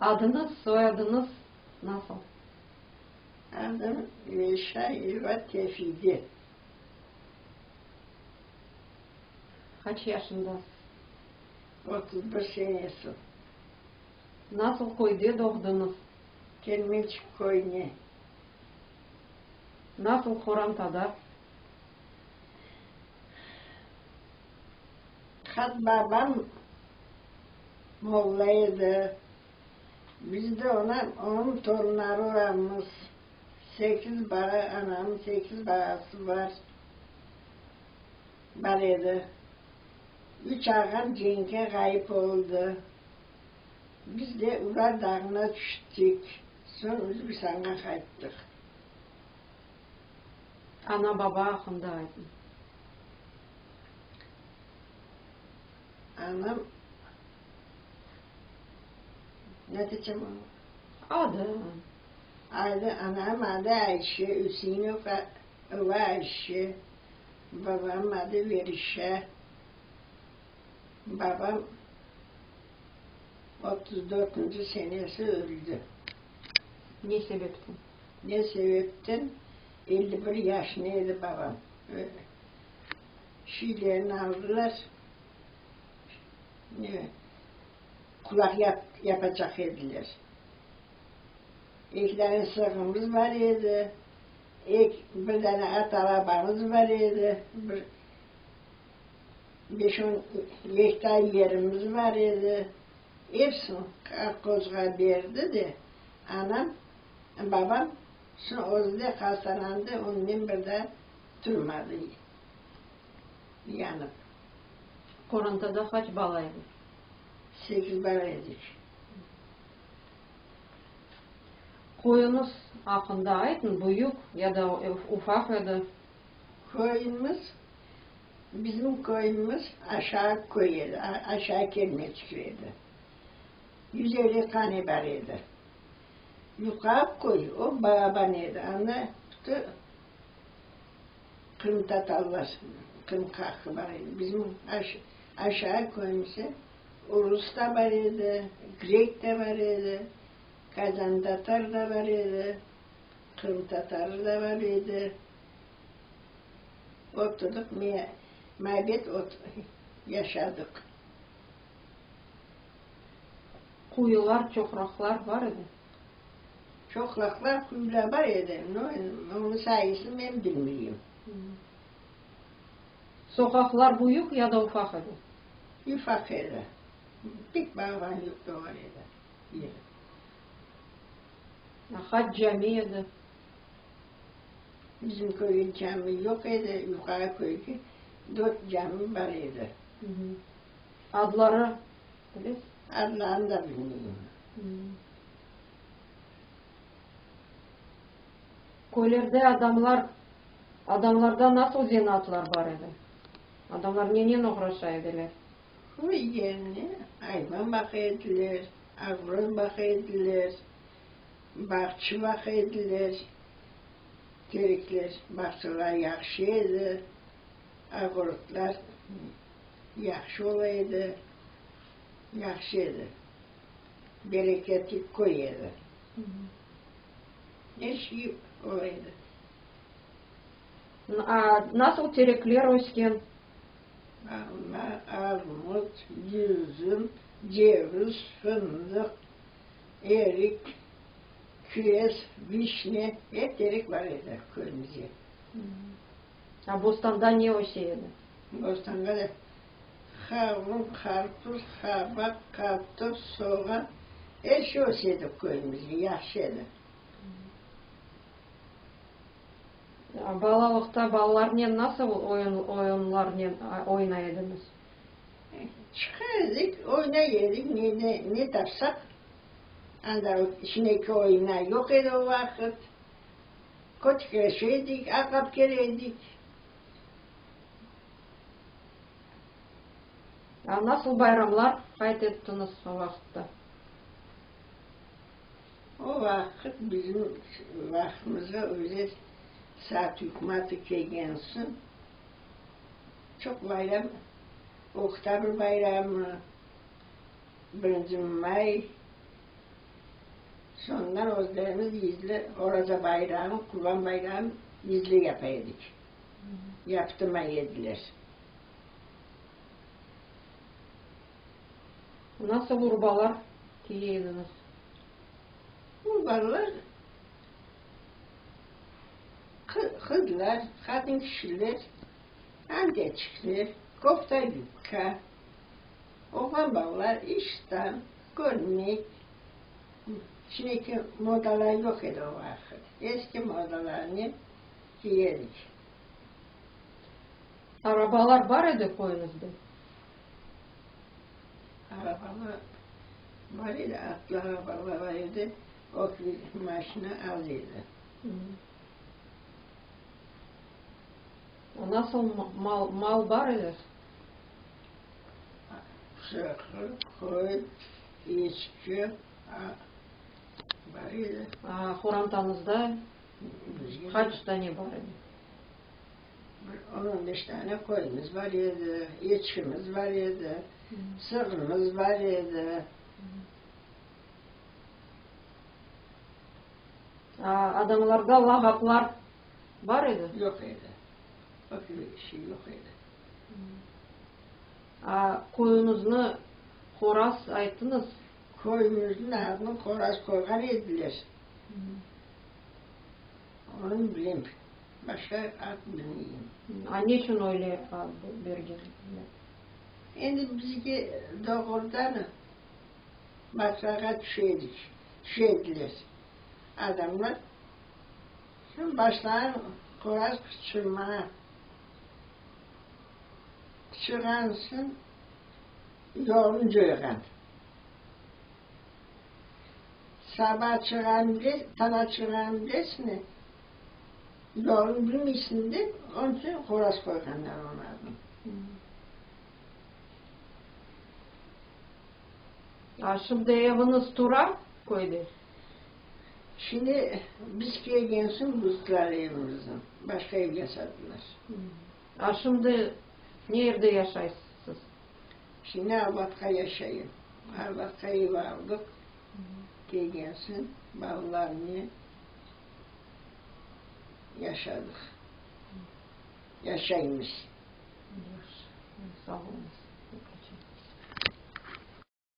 Adıñız, soyadıñız nasıl? Adım Veşayeva Tefide. Qaç yaşındasız? 31 senesi. Nasıl köyde doğdıñız? Kermençik köyüne. Nasıl qorantada? Qartbabam molla edi. Biz de oña, onıñ torunları olamız. Sekiz bala, anamnıñ sekiz balası bar, bar edi. Üç ağam cenkke ğayıp oldı. Biz de Ural dağına tüştik, soñ Özbekistanğa qayttıq. Ana-baba aqqında aytıñ. Anam, ne diycem Adı. Adı, anam adı Ayşe, Üseinova Ayşe, babam adı Verişa. Babam 34-nci senesi öldi. Ne sebepten? Ne sebepten? 51 yaşında edi babam. Şiylerini aldılar, ne, kulak yap, yapacaq ediler. Eki dane sığırımız bar edi, ek, bir dane at arabamız bar edi, bir beş-on gektar yerimiz bar edi. Epsini kolhozğa berdi de, anam, babam, soñ özü de hastalandı, onnen bir daa turmadı yanıp. Qorantada qaç bala edi? Sekiz bala edik. Köyüñiz aqqında aytıñ, büyük ya da ufaq edi? Köyümiz, bizim köyümiz aşağı köy edi, aşağı Kermeçik edi. 150 hane bar edi. Yuqarı köy, o balaban edi, anda bütün qırımtatarlar, qırım halqı bar edi. Bizim aşağı köyümizde rus da bar edi, grek de bar edi, qazantatar da bar edi, qırımtatarı da bar edi. Oturdıq, mabet yaşadıq. Quyular, çoqraqlar bar edi? Çoqraqlar, quyular bar edi, no, onıñ sayısını men bilmeyim. Soqaqlar büyük ya da ufaq edi? Ufaq edi. Pek balaban yoq edi. Qaç cami edi? Bizim köyde cami yoq edi, yuqarı köyde dört cami bar edi. Adları bilesiz? Adlarını da bilmeyim. Köylerde adamlar, adamlarda nasıl zenaatlar bar edi? Adamlar nenen oğraşa ediler? Köy yerine ayvan baqa ediler, agorod baqa ediler, bağça baqa ediler, terekler, bağçalar yahşı edi, agorodlar yahşı ola edi, yahşı edi, bereketli köy edi. Er şey ola edi. Nasıl terekler ösken? Alma, armut, yüzüm, ceviz, fındıq, erik, küvez, vişne, er terek bar edi köyümizde. A bostanda ne öse edi? Bostanda da qavun, qarpız, qabaq, qartof, soğan, er şey öse edi köyümizde, yahşı edi. Balalıqta balalarnen nasıl oyun, oyunlarnen oynay ediñiz? Çıqa edik, oynay edik, ne, ne, ne tapsaq. Anda şimdiki oyunlar yoq edi o vaqıt. Kötekleşe edik, aqlap kele edik. A nasıl bayramlar qayd ettiñiz o vaqıtta? O vaqıt bizim vaqtımızda öyle saat ükümatı kelgen soñ çoq bayram, Oktâbr bayramı, Birinci may. Soñundan özlerimiz gizli Oraza bayramı, Qurban bayramı gizli yapa edik. Yaptırmay ediler. Nasıl urbalar kiye ediñiz? Urbalar qızlar, qadın kişiler anteçikler, kofta-yubka, oğlan balalar iştan, kölmek. Şimdiki modalar yoq edi o vaqıt. Eski modalarnen kiyedik. Arabalar bar edi köyüñizde? Arabalar bar edi, atlı arabalar bar edi, o kibi maşina az edi. Nasıl mal, mal bar edi? Sığır, qoy, eçki bar edi. Qorantañızda qaç dane bar edi? Bir on, on beş tane qoyumız bar edi, eçkimiz bar edi, sığırımız bar edi. Adamlarda lağaplar bar edi? Yoq edi. O kibi şey yoq edi. A köyüñizni Horaz ayttıñız? Köyümizniñ adını Horaz qoyğan ediler. Onı bilem. Başqa ad bilmeyim. A neçün öyle ad bergenler? Endi bizge doğrudan Basrağa tüşedik, tüşediler adamlar. Soñ başlağan qoraz qıçırmağa. Qıçırğan soñ yolun coyğan. Saba çığan bile, tana çığan bilesiñmi, yolun bilmeysiñ dep, onıñ içün qoraz qoyğanlar onıñ adını. A şimdi eviñiz tura köyde? Şimdi biz kelgen soñ buzdılar evimizni, başqa ev yasadılar. A şimdi ne yerde yaşaysız? Şimdi Arbatqa yaşayım. Arbatqa ev aldıq, kelgen soñ balalarnen yaşadıq, yaşaymız. Yahşı, sağ oluñız.